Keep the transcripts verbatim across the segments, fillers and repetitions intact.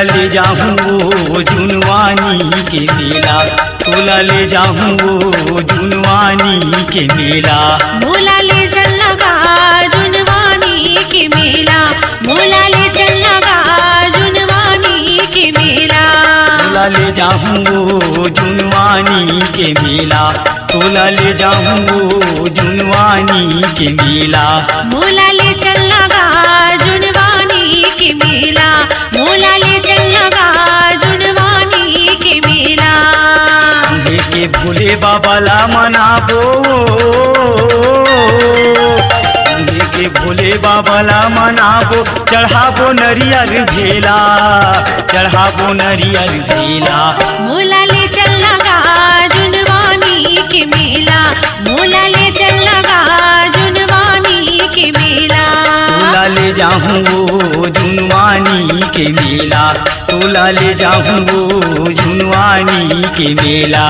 ले जाहूँ वो जुनवानी के मेला, तोला ले जाहूँ वो जुनवानी के मेला। मोला ले चलना गा जुनवानी के मेला, मोला ले चलना गा जुनवानी के मेला। तोला ले जाहूँ वो जुनवानी के मेला, तोला ले जाहूँ वो जुनवानी के मेला। मोला ले चलना गा जुनवानी के मेला, मोला ले चलना गा जुनवानी के मेला। उहे के भोले बाबा ला मनाबो, उहे के भोले बाबा ला मनाबो, चढ़ाबो नरियर भेला, चढ़ाबो नरियर भेला। मोला ले चलना गा जुनवानी के मेला, मोला ले चलना गा जुनवानी के मेला। तोला ले जाहूँ वो जुनवानी के मेला, तोला ले जाहूँ वो जुनवानी के मेला।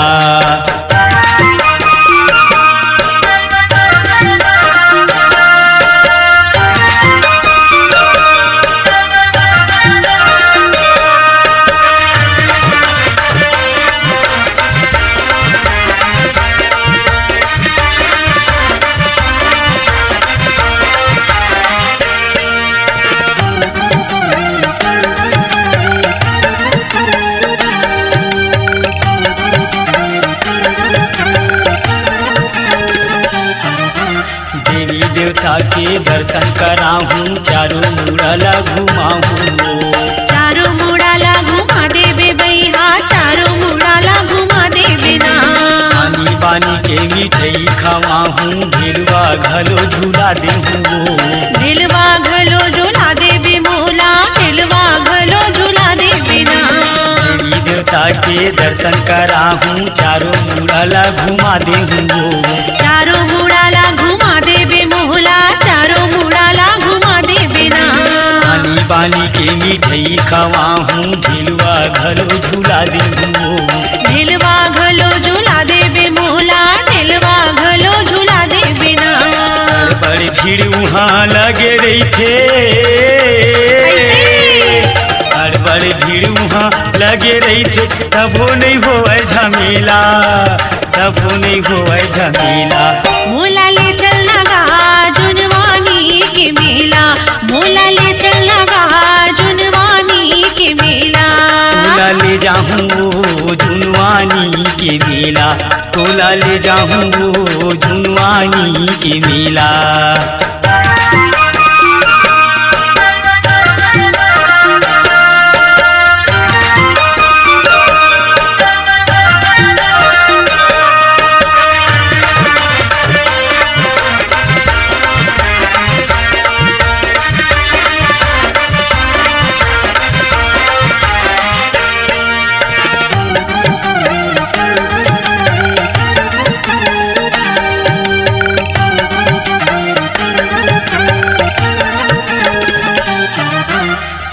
देवी देवता के दर्शन कराहूँ, चारों मुड़ा ला घुमाहूँ। चारों मुड़ा ला घुमा देबे बइहा, चारों मुड़ा ला घुमा देबे ना। पानी पानी के मिठाई खवाहूँ, झेलवा घलो झुला देहूँ वो। झेलवा घलो झुला देबे मोला, झेलवा घलो झुला देबे ना। देवी देवता के दर्शन कराहूँ, चारों मुड़ा ला घुमा देहूँ वो। चारों मुड़ा ला घुमा देबे मोला, चारों मुड़ा ला घुमा देबे ना। पानी पानी के मिठाई खवाहूँ, झेलवा घलो झुला देहूँ वो। झेलवा घलो झुला देबे मोला, झेलवा घलो झुला देबे ना। बड़ भीड़ उहाँ लगे रहिथे। अइसे? बड़ भीड़ उहाँ लगे रहिथे, तभो नइ होवय झमेला, तभो नइ होवय झमेला। मोला ले चलना गा जुनवानी के मेला, मोला ले चलना गा जुनवानी के मेला। तोला ले जाहूँ वो जुनवानी के मेला, तोला ले जाहूँ वो जुनवानी के मेला।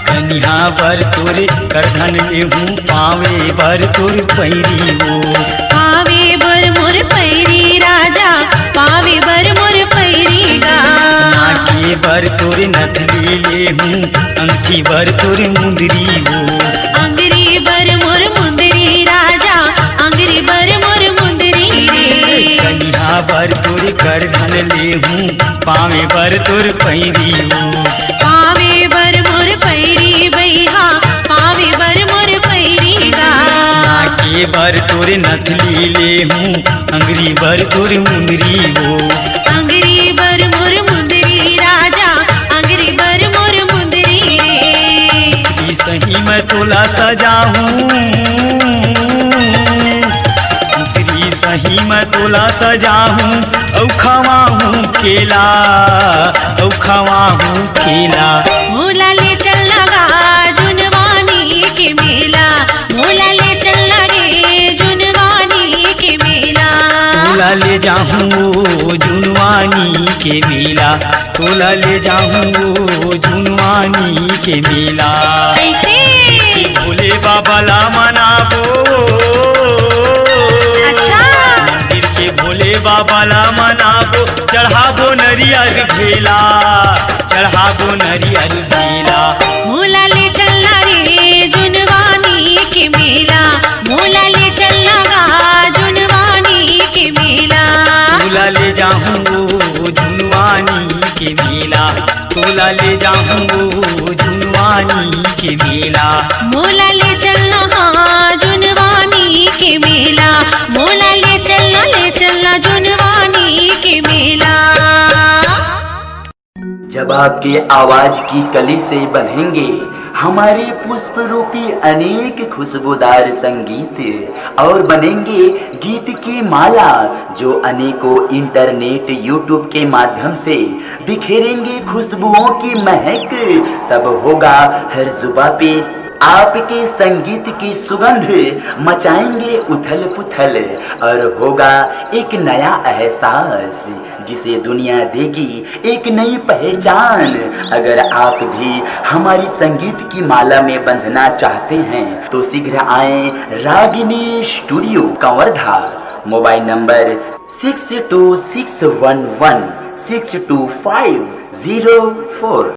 कनिहा बर तोर करधन लेहूँ, पावे बर तोर पैरी वो। पावे बर मोर पैरी राजा, पावे बर मोर पैरी गा। नाके बर तोर नथली लेहूँ, अंगठी बर तोर मुंदरी वो। अंगरी बर मोर मुंदरी राजा, अंगरी बर मोर मुंदरी रे। कनिहा बर तोर करधन लेहूँ, पावे बर तोर पैरी वो। पावे बर मोर पैरी बइहा, पावे बर मोर पैरी गा। नाके बर तोर नथली लेहूँ, अंगरी बर तोर मुंदरी वो। अंगरी बर मोर मुंदरी राजा, अंगरी बर मोर मुंदरी रे। ई सही मैं तोला सजाहूँ, उतरी सही मैं तोला सजाहूँ, अउ खवाहूँ केला, अउ खवाहूँ केला। मोला ले चलना गा जुनवानी के मेला, मोला ले चलना रे जुनवानी के मेला। तोला ले जाहूँ वो जुनवानी के मेला, तोला ले जाहूँ वो जुनवानी के मेला। कइसे? भोले बाबा ला मनाबो। अच्छा। मंदिर के भोले बाबा ला मनाबो, चढ़ाबो नरियर भेला, चढ़ाबो नरियर भेला। मोला ले चलना रे जुन मोला ले जाहूं वो जुनवानी के मेला। मोला ले चलना हाँ जुनवानी के मेला। मोला ले चलना, ले चलना जुनवानी के मेला। जब आपके आवाज की कली से बंधेंगे हमारे पुष्प रूपी अनेक खुशबूदार संगीत और बनेंगे गीत की माला, जो अनेकों इंटरनेट, YouTube के माध्यम से बिखेरेंगे खुशबुओं की महक। तब होगा हर जुबा पे आपके संगीत की सुगंध, मचाएंगे उथल पुथल और होगा एक नया एहसास, जिसे दुनिया देगी एक नई पहचान। अगर आप भी हमारी संगीत की माला में बंधना चाहते हैं तो शीघ्र आए Ragini studio Kawardha. Mobile number six two six one one six two five zero फोर।